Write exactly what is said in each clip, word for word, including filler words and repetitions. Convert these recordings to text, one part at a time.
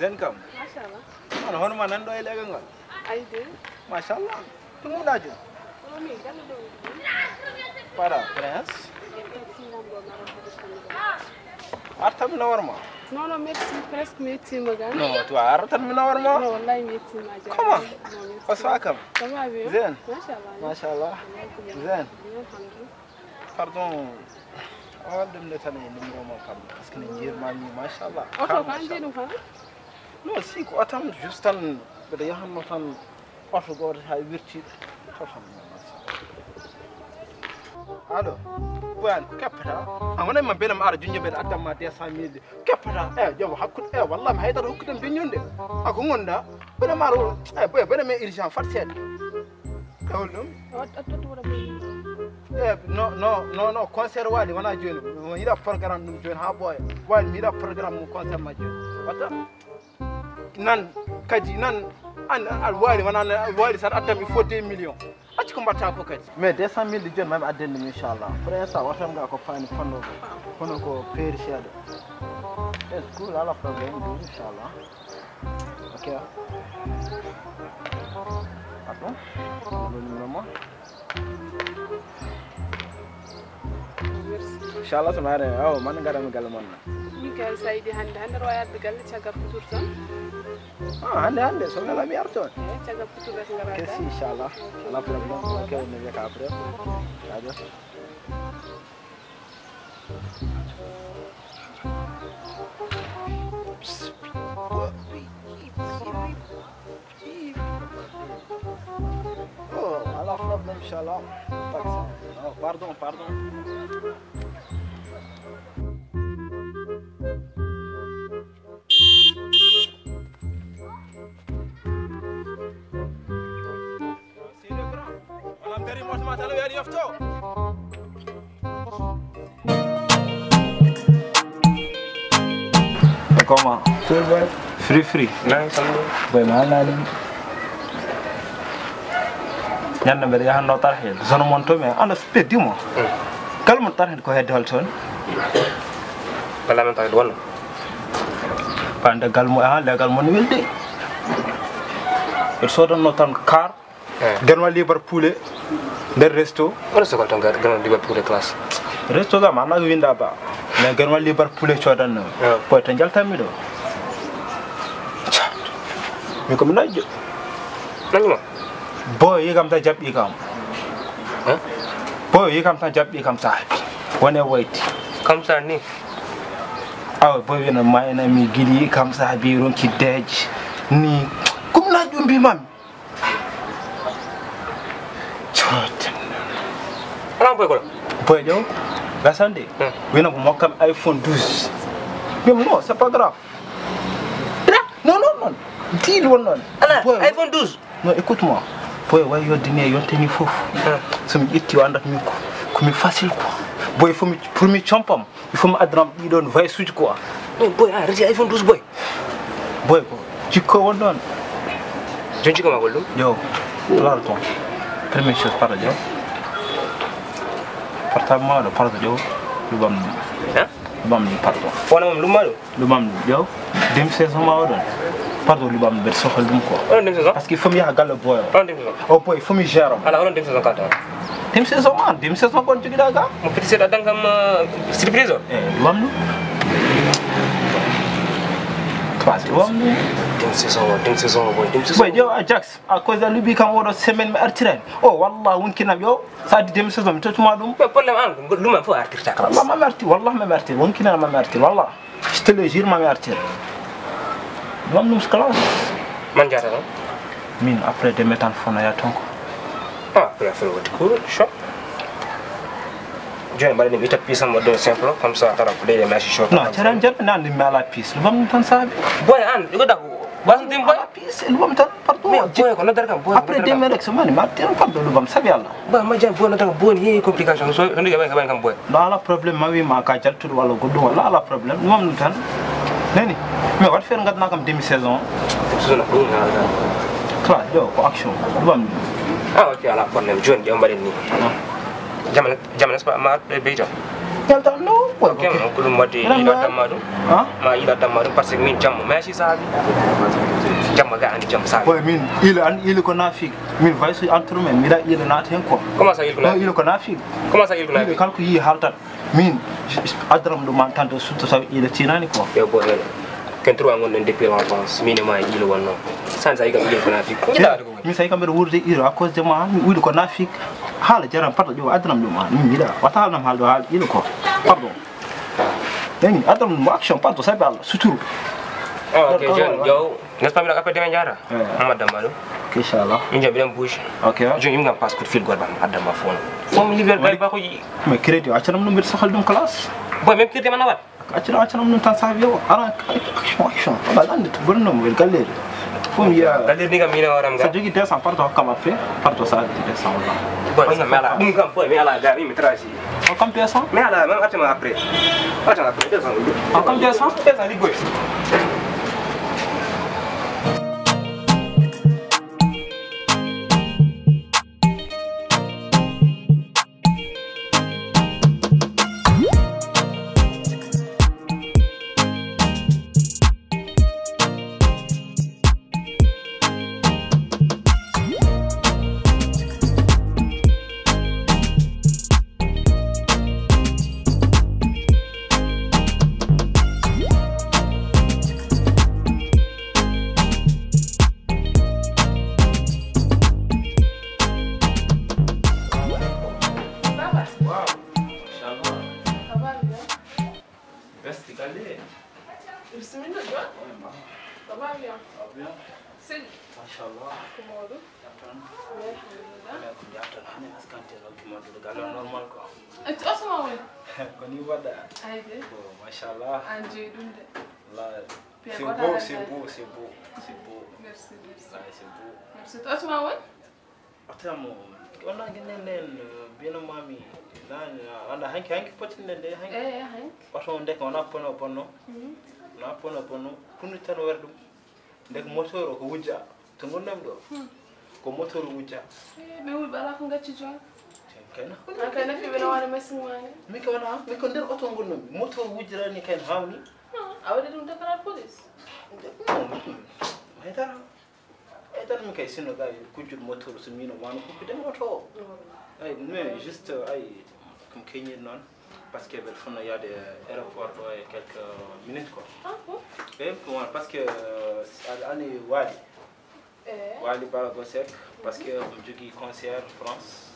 Ken kam. Machallah. Kono hono ma nan ɗo e legal ngal? Ay de. Machallah. Ɗum ɗaaju. Kono min galle ɗo. Para prince. E taxi nan ɗo maro. Artan mi nawar ma. Non, non, merci, presque mi yettima ga. Non, tu artan mi nawar ma. Non, wallahi mi yettima ga. Comment? Non, merci. Oswa kam. Ça va bien? Zen. Machallah. Machallah. Zen. Bien, alhamdulillah. Pardon, a waɗi ɗum nde tan e numéro mon kam, parce que ne jiirmami, machallah. Oto ko an jeyi ɗum hana? Non, si ko otam, juste tan mbeɗa yahanno tan oto gooto ha wirti. Totan. Allo. Boyan, ko keppata? A wonay ma belam ara junjo mbeɗa addamma deux cent mille. Keppata? E joom hakkude, e wallah mi haydata hokkudem junjonde. A ko gonda? Beɗa maro, e boy beɗa men urgent fat seeɗa. E hol ɗum? E non, non, non, non, concert waali wona jooni. Mi yiɗa programme ɗum jooni ha ɓooya. Waali mi yiɗa programme mum concert ma jooni. Wata nan kadi nan an al waali wona waali sat attam il faut deux millions. Acci ko mbatta ko kadi. Mais deux cent mille jooni mami adden ɗum inchallah. Pour instant watam ga ko paani fanno ko. Kono ko peeri seeɗa. Es cool, ala problème ɗum inchallah. Ok. Pardon. Ɗum ɗo numéro ma. Inchallah so maare aw man ngaɗami galle mon na. Min kay sa yiɗi hannde hannde ɗo yadde galle caggal futur tan. Ah, hannde hannde so welami artoon. Eyi, caggal futur rek ngara. Kesi inchallah. Ala problème. Ok, on ne vient qu'après. Jaajëf. Oh, ala problème inchallah. Taxi. Oh, pardon, pardon. Sidi Grand. Wala dari mot ma talo yari yofto. Comment? Cool boy. Free free. Nice and boy ma nani. Ñande mbeɗa yahanno tarhel sono mon to mais anda speddi mo. Kala mon tarhel ko hedde hol toon? Wala men tarhel wonno. Pande gal mo ha legal mon wilde. Ɓe sodanno tan car. Ganwa libar poulet nder resto. Wala so ko tan ganwa libar poulet classe. Resto gam ana winda ba. Mais ganwa libar poulet codanno. Boy to jaltammi ɗo. Mi ko mi najjo. Najjo ma. Boy yigam ta jaɓɓi kam. Boy yigam ta jaɓɓi kam sahabi. Wone wayti. Comme ça ni. Awa boy wino mayna mi gili kam sahabi ronki deej. Ni. Kum najjo mbimami. Coten. Ala boy ko. Boy jo. Gasande. Wino ko mokkam iPhone douze. Mbimi non, c'est pas grave. Non, non, non. Deal won non. Ala boy. iPhone douze. Non, écoute-moi. Boy way yoddini e yonteni fof. So mi ƴetti o andat mi ko ko mi facile quoi. Boy fo mi pour mi compam. Il faut mi addanam ɗiɗon vaysuji quoi. Mais boy a reti iPhone douze boy. Boy ko jikko won ɗon. Jon jikko ma gollum. Yo. Lal ton. Première chose par jo. Portable ma ɗo par jo. Lubam. Hein? Lubam pardon. Wona mom lumma ɗo. Lubam ɗum ƴeew. Demi saison ma oɗon. Pardon lubam mbeɗa sohla ɗum quoi. Oɗon demi saison? Parce que il faut mi yaha galle boy o. Oɗon demi saison? O boy il faut mi gère. Ala oɗon demi saison kalta? Demi saison ma demi saison kon jogiɗa ga? Mo petit seeɗa dan kam surprise o. E lubam ɗum. Pas lubam ɗum. Demi saison o demi saison o boy demi saison. Boy ƴeew a jax à cause a lubi kam oɗo semaine mi artiran. O wallah wonkinam yo. Sa addi demi saison mi tottuma ɗum. Ɓe problème an lumam fof artirta. Wallah mami artir wallah mami artir wonkinana mami artir wallah. Je te le jure mami artir. Ɗum ɗum classe. Man jata tan? Min après demain tan fof naya ton ko. Ah après affaire waɗi ko choc. Joni mbaɗani mi itta piece am waɗɗo simple comme ça tara ko leyɗe mi acci choc. Non caran jaɓɓe nan ɗum mi ala piece ɗum ɗum tan saabi. Boy an ɗigoɗa ko. Wasntin boy. Pis en wom tan pardon. Mais boy ko noddata kam boy. Après deux minutes so mani ma ten pardon lubam sabi Allah. Boy ma jam boy noddata kam boy ni complication so no yaɓay kam boy. No ala problème ma wi ma ka jaltuɗo walla goɗɗum walla ala problème ɗum am tan. Nani mais wat fer ngadna kam demi saison. Saison ko ɗum ala. Tra yo ko action lubam. Ah ok ala problème joni jam mbaɗen ni. Jam jam n'est-ce pas ma beyto. Kalta no, boy. Ok, ko ɗum waɗi ila damma ɗum. Ha? Ma ila damma ɗum, parce que min jamma, mais si saabi. Jamma ga andi jamma saabi. Boy, min ila an ila ko nafik. Min vay so entre men, mi da ila nat hen ko. Comment ça, il ko nafik? Ila ko nafik. Comment ça, il ko nafik? Kala ko yi haltat. Min adram ɗum man tanto sutto sawi ila tinani ko. Yo boy. Ken trois ngonɗen depuis l'enfance. Min e ma ila wonno. San sa yi kam ila ko nafik. Jiɗa. Min sa yi kam mbeɗa wuurde ila à cause de ma, mi ila ko nafik. Haala jaram pato ƴeewa addanam ɗum an, min yiɗa wata haalnam haalde haala ila ko. Pardon. Nani addanam ɗum action, pardon, sabi Allah suturu. Ah, ok, jeune, yo. N'est-ce pas, mbiɗa appel demain jara? Mama damma ɗum. Ok, inchallah. Min jam mbiɗen bouge. Ok. Joni yimgam passe coup de fil goɗɗo addanma fof. Fof mi libéré gay bakoji. Mais crédit accanam ɗum mbiɗa sohal ɗum classe. Boy, même crédit man a wat. Accu ɗo, accu ɗo, ɗum tan saabi o. Aran, action, action. Wala, ɗan nde to bonno mo, wel galleeri. Fof mi yiya. Galleeri ni kam, min e hooram ga. So jogii deux cents, parto hokkam après. Parto sa deux cents, wala. Boy, mi ala. Ɗum kam, boy, mi ala ga, mi, mi trashi. Hokkam deux cents. Mi ala, même attends après. Attends après, deux cents. Hokkam deux cents. Deux cents, liggoy. Baba. Wow. Machallah. Ça va bien? Veste galle. Bismillah, John. Ouais, ma. Ça va bien? Ça va bien. Sidi. Machallah. Ko mawɗum? Jam tan. Wi, alhamdulillah. Ko jam tan, hani askante ɗo, ko mawɗum, galle normal quoi. Accu, asma woni? Ko ni waɗa. Ay de. Bon, machallah. An jeyi ɗum de. La, c'est beau, c'est beau, c'est beau, c'est beau. Merci, merci. Ouais, c'est beau. Merci. To asma woni? Oto mo, wona ginen nen, bino mami, na, na, wona hanki, hanki potinde nde, hanki. Eh, hanki. Oto ndeke wona pono pono. Mhm. Na pono pono, kunu tan wer ɗum. Ndeke moteur o ko wujja, to ngonnam ɗo. Hmm. Ko moteur wujja. Eh, ɓe wujja ala ko ngacci jon. Kena. An kay nafi ɓe no wona machine wani. Mi ko wona, mi ko nder oto ngonnam. Moteur wujjirani kay hawni. Hmm. A waɗi ɗum déclaré police? Non, non. Haydara. Ay tan mi kay sinno ga kujjuɗo moteur so mino wano kuppidemo oto o. Ay mais juste ay ko mi keñir noon parce que mbeɗa fotno yaade aéroport ɗo e quelques minutes quoi. Ah bon? Eyi ko wona parce que aɗa anndi Waly. Waly Balago Seck parce que omo jogii concert France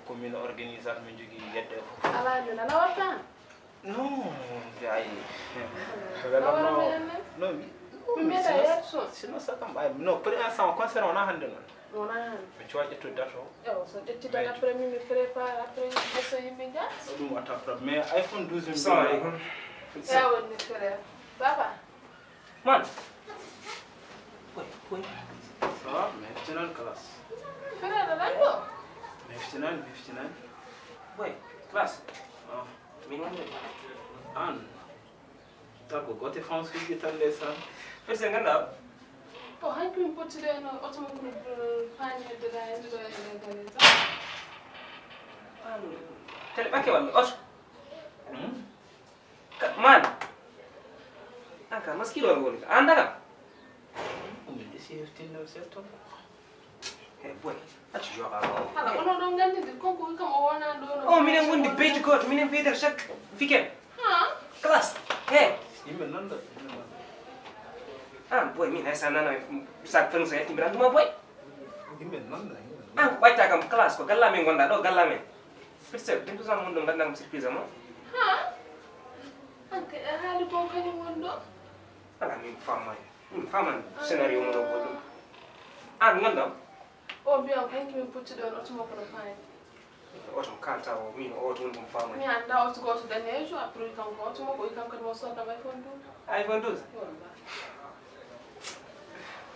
ko min organisat min jogii yedde fof. Ala min ana watta. Non, ay. Wala no, no, mi, mi, sinon, sinon ça kam, ay, non, pour l'instant, concert wona hannde noon. Wona hannde. Mi cuwa ƴettude date o. Ewa, so ƴetti date après, min mi prépare, après, ɓe so yimɓe njaha. Ɗum watta problème. Mais iPhone douze min. Salamu aleykum. Ewa, woni frère. Baba. Man. Boy, boy. Ça va, mi heftinaani classe. Frère, lan ɗo? Mi heftinaani, mi heftinaani. Boy, classe. Ah. Min wonde. An. Tago gote France uji tan ndeysaan. Fese nganndaa. O hanki min pottude no oto mo kono paani hedde da hedde do e dare ta. An. Tele bakke walla oto. Hmm? Ka-, man. An ka maskiro woni ka. Anda kam. Min de si heftinde o setto. Hey, boy, accu jooɗaama o. Hala, onon ɗon nganndi de, kanko wi kam o wonaa ɗo no. Oh, minen ngondi beyti gooto, minen fiyder chaque weekend. Ha? Classe. Hey. Yimɓe nan ɗo, yimɓe nan ɗo. Ah, boy, min hay sa nana, sa fengo sa yettimbiran ɗuma, boy. Yimɓe nan ɗo, yimɓe nan ɗo. Ah, ɓayta kam classe ko galla men ngonɗa ɗo, galla men. First, ɗum ko sam mun ɗo nganndam surprise mo. Ha? An kay a haali ko kañum woni ɗo? Ala min faamaani. Min faamaani scénario mo ɗo goɗɗum. An nganndam? O mbiyan ko hanki min pucci ɗon oto makko no faami. Oto kalta o, min o oto woni ko mi faamaani. Mi annda oto ko oto daneejo, après kanko oto makko, wi kanko mo sodda iPhone douze. iPhone douze? Walla.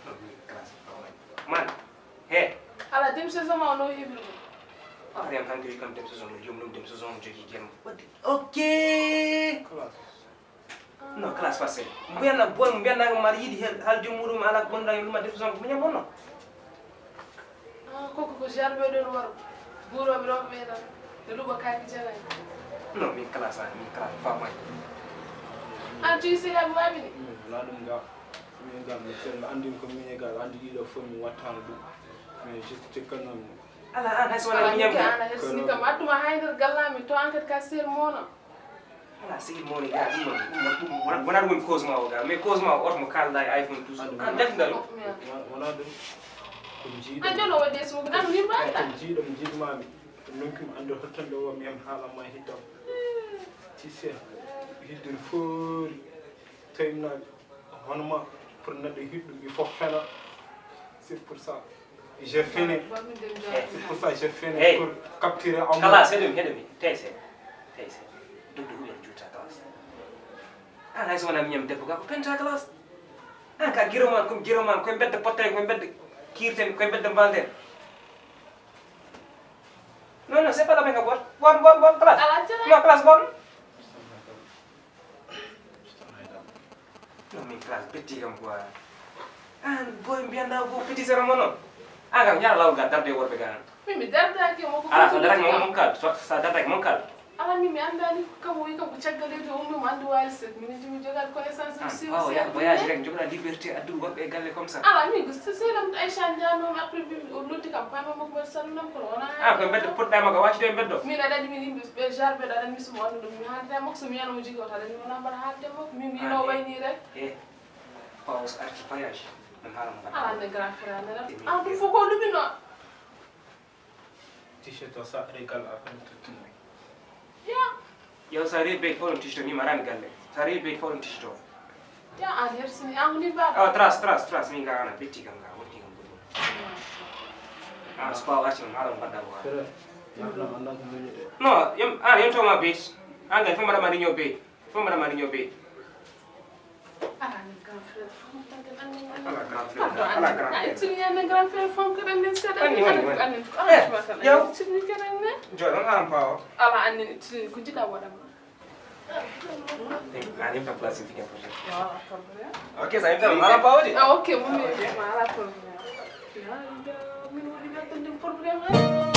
Non, min classe faamaani. Man, he. Ala, dem saison ma o no heɓiri ɗum. Ah, yan hanki kam dem saison no, jom ɗum dem saison no jogii gem. Waɗde. Ok. Classe. Non, classe passée. Mbiyanna boy, mbiyanna ko mari yiɗi hel, hal joom muɗum ala ko bonda yoluma def son ko muñam bonno. Ah, koko ko gerbe ɗon waro. Buurooɓe rewɓe ɓe tan. Ɓe luɓa kaaki janaani. Non, min classe, min classe, pas moi. Ah, tu sais, la voix, mais. Min, wala ɗum ga. Min ga, mi selma, anndin ko min e ga, anndi ɗiɗo fof mi wattaano ɗum. Mais juste que non. Ala, an, hay so wona miñam. Ala, an, hay so ni kam, adduma hay nder galla mi to enquête ka sel mono. Ala, sel mono ga, ɗum non, ɗum non, ɗum wona, wona ɗum woni cause ma o ga, mais cause ma o oto mo kalda e iPhone douze. An, def ndal. Wona ɗum. Ko jiiɗo. An, jono waɗde so ko ɗan ni mbaɗa. Ko jiiɗo, mi jiiɗma mi. Nunki mi anndi hottan ɗo, mi em haala ma hiddam. Tu sais, hiddin foori. Tawi mi naɓi, hono ma, pour neɗɗo hiɗɗo, il faut fena. C'est pour ça, je fini. C'est pour ça, je fini pour capturer un. Kalas, heɗo mi, heɗo mi. Tey se, tey se. Duddu huɗen juuta kalas. An hay so wona miñam debbo ga ko penta kalas. An ka giroman, comme giroman, koye mbedda potten, koye mbedda kirten, koye mbedda mbalden. Non, non, c'est pas la peine que bon. Bon, bon, bon, place. Ala, tiens. Non, place, bon. Non, min place, petit comme quoi. An, boy, mbiyanɗa ko petit sera mo non. An kam, ñaara lawol ga darde worɓe ga an. Min mi dardaki mo ko. Ala, so daraki mo, mon kal, so, sa daraki mon kal. Ala, min mi anndani kam, o wi kam ko caggal leydi o ummi mo anndi waali set. Min jimi jogaade connaissance aussi. An, o yaha voyage rek, jogoɗa liberté addude worɓe e galle comme ça. Ala, min ko se-, sehil am Aïcha Ndiaye noon, après, min o noddi kam, payma makko mbaɗa salminam, kono wona. Ah, ko mbeddo poɗɗa makko waccude e mbeddo. Min aɗa anndi min yimɓe ɓe jarɓe, aɗa anndi mi somo anndu ɗum, mi haalda e makko, so mi yiyano mo jogii oto, aɗa anndi wona mbaɗa haalde e makko, min mbino o wayni rek. Eh, pawo so arti voyage, min haala mo mbaɗa. Ala, ne grand frère, ne ref. Ah, ɗum fof ko luɓino. T-shirt o, ça régale à peine tout le monde. Ya. Yow, sa rewi beyt fof ɗum t-shirt o, ni marani galle. Sa rewi beyt fof ɗum t-shirt o. Ya, an hersini, an woni ba. Oh, trace, trace, trace, min ga ana betti kam ga, wotti kam ɗum. Ah, so pawo arti on, haala on mbadda ko. Frère, na, na, na, na, na. Non, yem, ah, yentoma beyt. An kay fof mbaɗa ma réunion beyt. Fof mbaɗa ma réunion beyt. Ala, ni grand frère, fam tan kan anni. Ala grand frère, ala grand frère. Ay, tini ne grand frère, fam kan anni seeɗa. Anni, anni, anni. Anni, anni. Eh, yow. Tini kan anni. Joɗon an pawo. Ala, anni, tini ko jiɗa waɗa ma. Eh, anni, pas place fi kan projet. Wala problème. Ok, ça y est, ala pawo di. Ah, ok, mon ami, ala problème. Ya, ya, min woni gatande problème.